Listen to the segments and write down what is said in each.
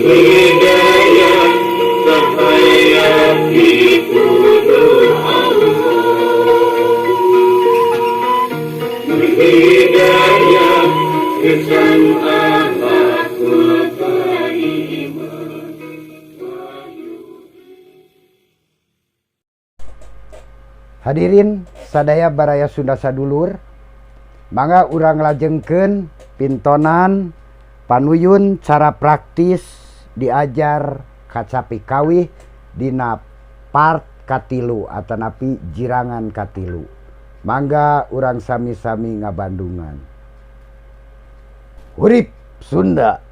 Hidayah cahaya pituduh Allah. Nur hidayah ihsan akhlakul karimah. Hadirin sadaya baraya Sunda sadulur, mangga urang lajengkeun pintonan panuyun cara praktis diajar kacapi kawih dina part katilu atanapi jirangan katilu. Mangga urang sami-sami ngabandungan. Hurip Sunda.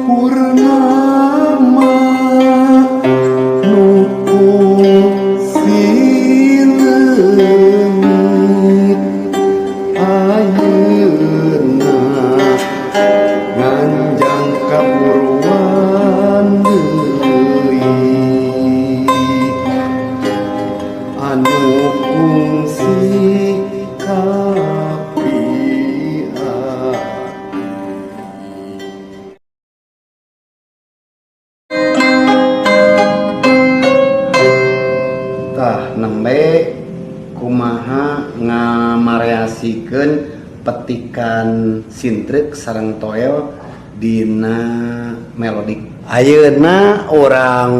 Purnama nu kungsi leungit ayeuna nganjang kaburuan deui anu kungsi kapiak. Tah, nembe kumaha ngamareasikeun petikan sintreuk sareng toel dina melodik. Ayeuna urang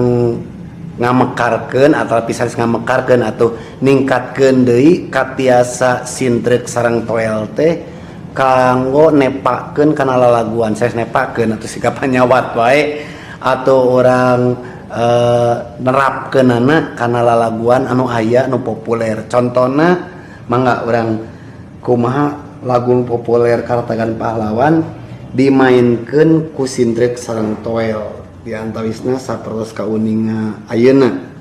ngamekarkeun atau pisan ngamekarkeun atau ningkatkeun deui katiasa sintreuk sareng toel teh kanggo nepakeun kana lalaguan, sanes nepakeun atau sikap nyawat wae atau urang nerapkeunana kana lalaguan anu aya nu populer. Contona mangga urang kumaha lagu populer Karatagan Pahlawan dimainkeun ku sintreuk sareng toel di antawisna sapertos kauninga ayeuna.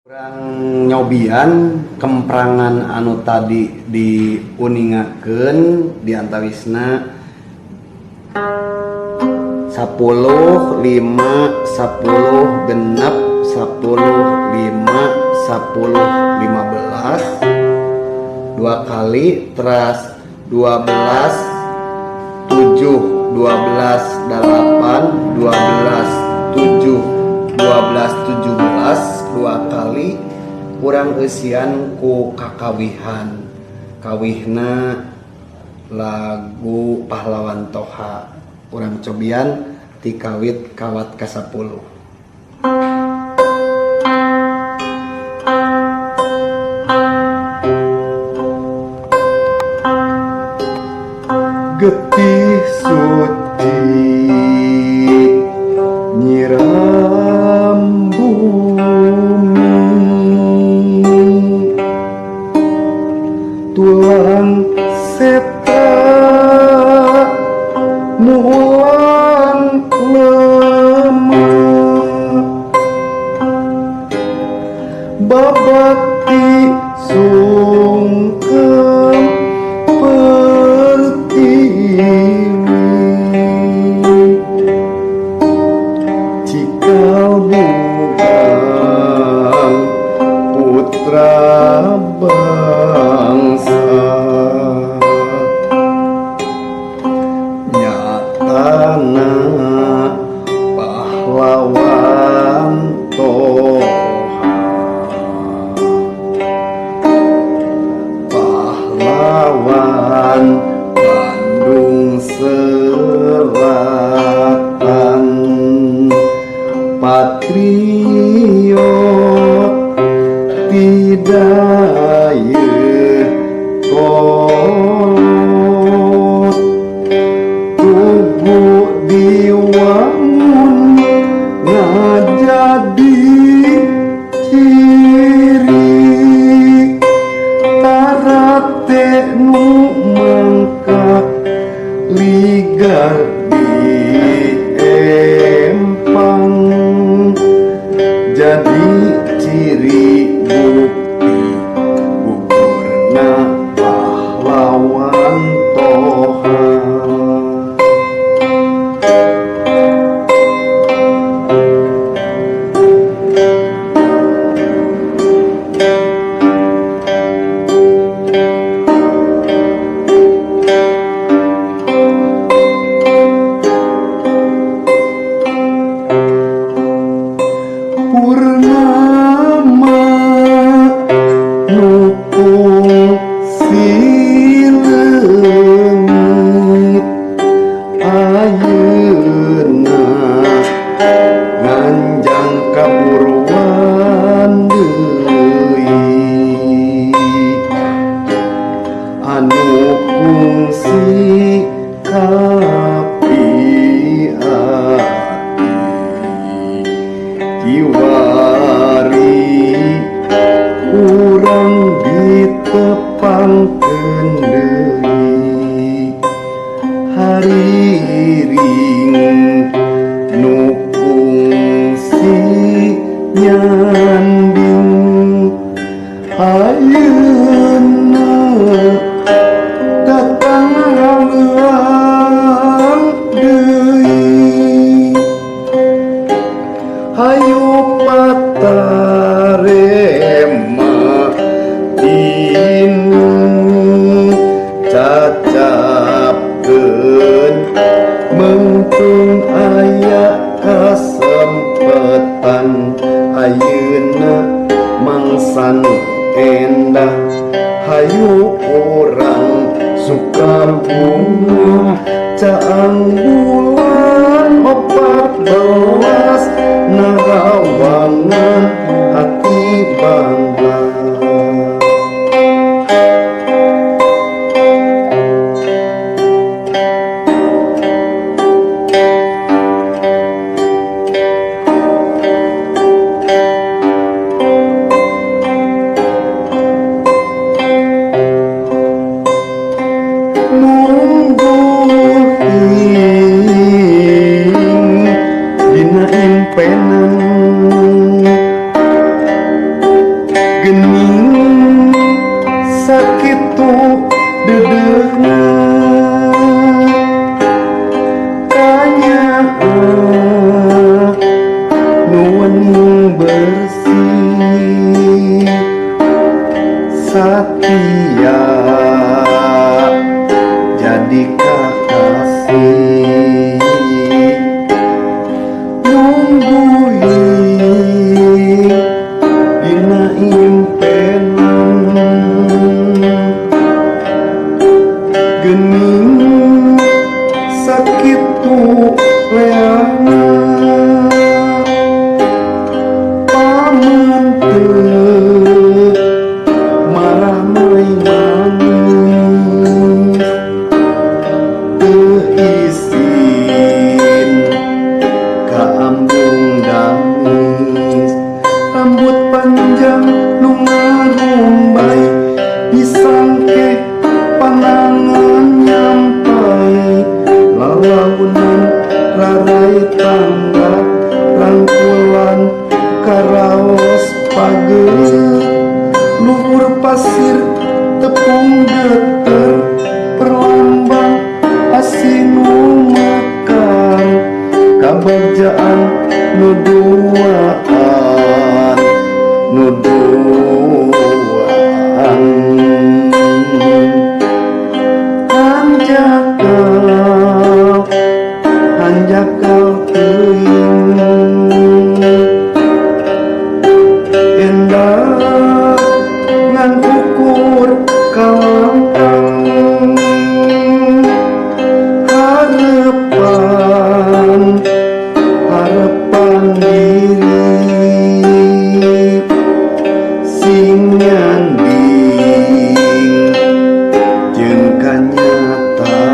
Urang nyobian kemprangan anu tadi diuningakeun di antawisna 10 5 10 genep 10 5 10 15 dua kali, teras 12 7 12 8 12 7 12 17 dua kali. Kurang eusian ku kakawihan, kawihna lagu Pahlawan Toha. Urang cobian ti kawit kawat ka 10. Getih suci nyiram bumi, tulang seta mulang lemah, babakti sungkem pertiwi, cikal bukan putra bangsa, nyatana pahlawan Toha, pahlawan Bandung Selatan, patriot tidak kolot, tubuh diwangun ngajadi ciri, tarate nu mangkak ligar di empang, jadi ciri bukti gugurna pahlawan Toha. Purnama nukung sileungit, ayeuna nganjang kaburuan deui, anu kungsi kapi ati kiwari urang ditepangkeun deui, hariring nu kungsi nyanding, ayeuna datang haleuang deui, hayu patarema tinu cacapkeun, mengtung aya kasempetan, ayeuna mangsa nu endah, hayu urang suka bunga caang bulan 14 narawangan hati bangga. Nunggu dina impenan. Landai tangga rangkulan karaos pageut luhur pasir tepung geter perlambang asin makan kabagjaan nu duaan nu duaan hanjakal hanjakal teuing endah ngan ukur kalangkang harapan harapan diri sing nyanding jeung kanyataan.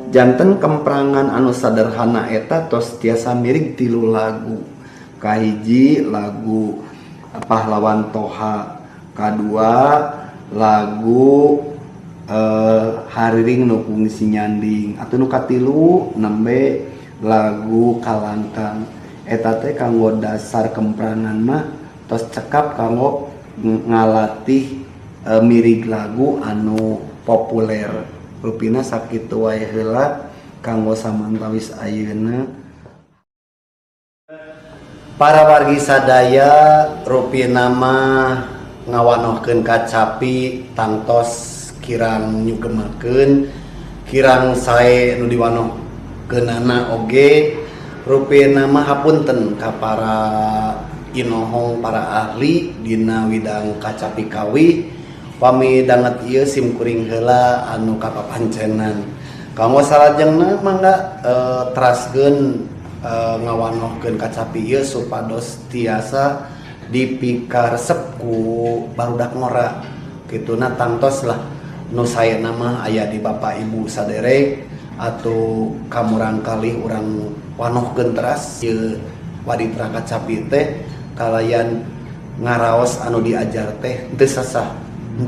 Janten kemprangan anu sederhana eta tos tiasa mirig tilu lagu. Kahiji lagu Pahlawan Toha, kadua lagu Hariring nu kungsi nyanding, atau nu katilu nembe lagu Kalangkang. Eta teh kanggo dasar kemprangan mah tos cekap kanggo ngalatih mirig lagu anu populer. Rupina sakitu wae heula kanggo samantawis ayeuna. Para wargi sadaya, rupina mah ngawanohkeun kacapi tangtos kirang nyugemakeun, kirang sae nu diwanohkeunana oge. Rupina mah hapunten ka para inohong, para ahli dina widang kacapi kawih. Pami danget ieu sim kuring heula anu kapapancenan. Kanggo salajengna mangga teraskeun ngawanohkeun kacapi ieu supados tiasa dipikaresep ku barudak ngora kituna. Tangtos lah nu saena mah aya di Bapak Ibu saderek atau kamurangkalih urang wanohkeun teras ieu waditra kacapi teh kalayan ngaraos anu diajar teh teu sasah,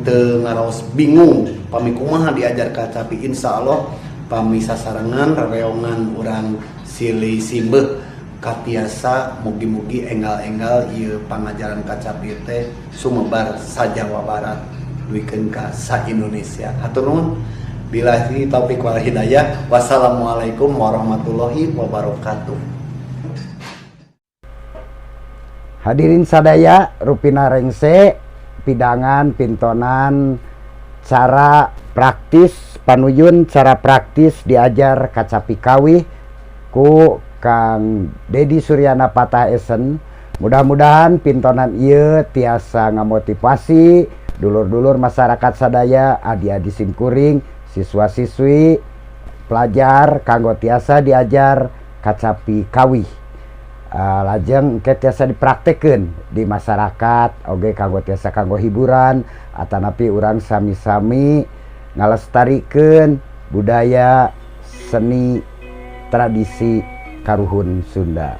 teu ngaraos bingung pami kumaha diajar kacapi. Insyaallah pami sasarengan rereongan urang silih simbeuh katiasa, mugi-mugi enggal-enggal ieu pangajaran kacapi teh sumebar sa Jawa Barat duikeun ka sa Indonesia. Hatur nuhun, billahi taufik wal hidayah, wassalamualaikum warahmatullahi wabarakatuh. Hadirin sadaya, rupina rengse pidangan pintonan cara praktis panuyun cara praktis diajar kacapi kawih ku Kang Dedi Suryana Patah Esen. Mudah-mudahan pintonan ieu tiasa ngamotivasi dulur-dulur masyarakat sadaya, adi-adi simkuring, siswa-siswi, pelajar kanggo tiasa diajar kacapi kawih, lajeng engke tiasa dipraktekeun di masyarakat oge kanggo tiasa kanggo hiburan atanapi urang sami-sami ngalestarikeun budaya, seni, tradisi karuhun Sunda.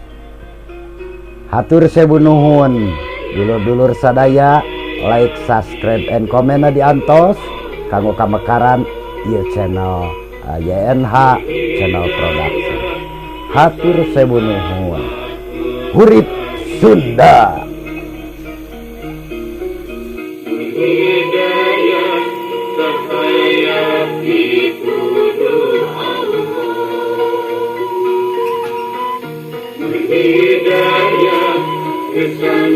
Hatur sewu nuhun dulur-dulur sadaya, like, subscribe, and komen diantos kanggo kamekaran ieu channel YNH Channel Production. Hatur sewu nuhun. Hurip Sunda. Hidayah cahaya pituduh Allah. Hidayah kesan.